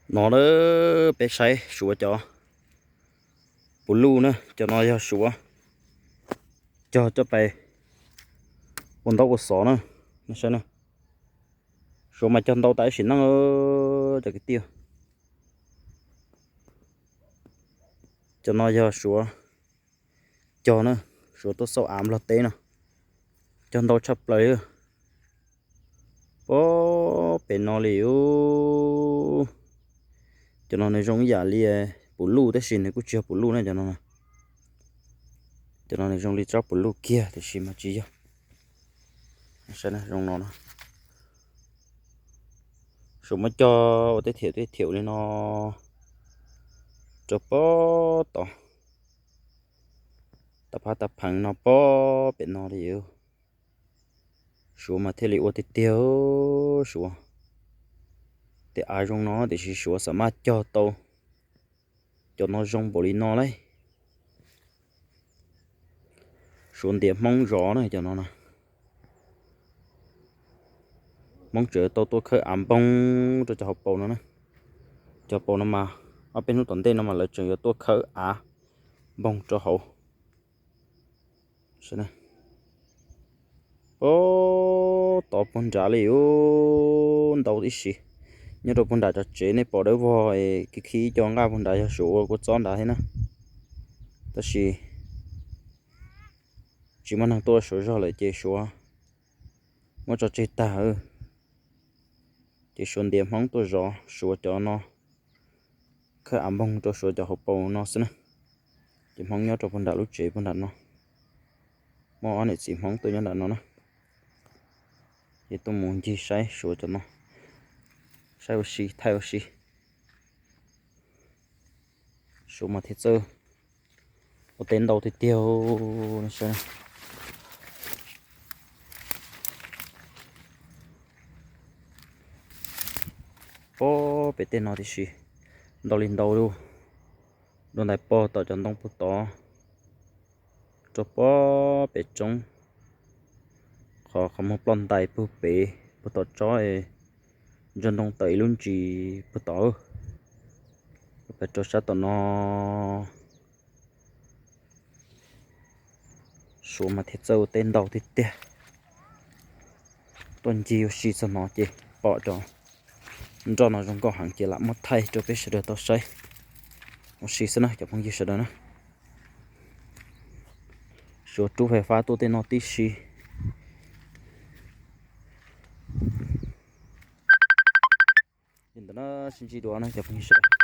No na, peb saib Suav cov puv luj na, cov no yog Suav cog coj pais ua ntaub ua xov na. Saib na, Suav mas cog ntau tas ib sim neej cov kwv tij. Cov no yog Suav cog na, Suav tuaj xauj av Nplog teb no, cog ntau tshaj plaws. Pob pem no li, cov no nws zoo ib yam li puv luj tab sis nws kuj tsis yog puv luj na cov no. Cov no nws zoo li tsob puv luj kiag tiam sis mas tsis yog. Zoo no, Suav muab cog ua tej thiam tej thiam li no rau pob tod, tag phab tag pheev no pob pem no li. Suav mas thiaj li ua tiag tiag. Suav tej av zoo no tiam sis Suav xav maj cog tau cov no zoo npaum li no lauj. Suav ntiav Hmoob zov na cov no na. Hmoob tseem tau tuaj khawb av npoog rau cov hauv paus no na. Cov hauv paus no mas ob peb hnub tom ntej no mas lawv tseem yuav tuaj khawb av npoog rau hauv. Pob tod puag nrad li, ntau ib si. Nyob rau puag nram cov tsev nej pom dawb vog es khib khib ib co nqaj puag nrad yog Suav ua kua txob nrad thiab na. Tab sis tsis muaj neeg tuaj Suav zog lawm ces Suav muab tso tseg tag. Ces Suav ntiav Hmoob tuaj zov Suav cov no, khawb av npoog rau Suav cov hauv paus no xwb na. Ces Hmoob nyob rau puag nram lub tsev puag nram no, muaj ob niam txiv Hmoob tuaj nyob nram no na. Ces tuaj mus ncig saib Suav cov no, saib ua si thaij ua si. Suav mas thiaj txawj ua teb ntau tiag tiag. Pob pem tej no tib si, ntau li ntau li. Dua ntais pog tom cov ntoo puag tod, rau pob pem roob, qhov qhov muag ploj ntais puag pem puag tom tsob, ntsoog ntoo tawm ib lub ntsis puag tod. Peb rau sab tom no, Suav mas thiaj txawj ua teb ntau tiag tiag. Tuaj ncig ua si txog no ces pom cov nroj no zoo nkauj heev ces lam muab thaij rau peb sawv daws tau saib ua si xwb na cov phooj ywg sawv daws na. Suav rub fais fab tuaj tej no tib si. Li ntawd na, sib ntsib dua na cov phooj ywg sawv daws.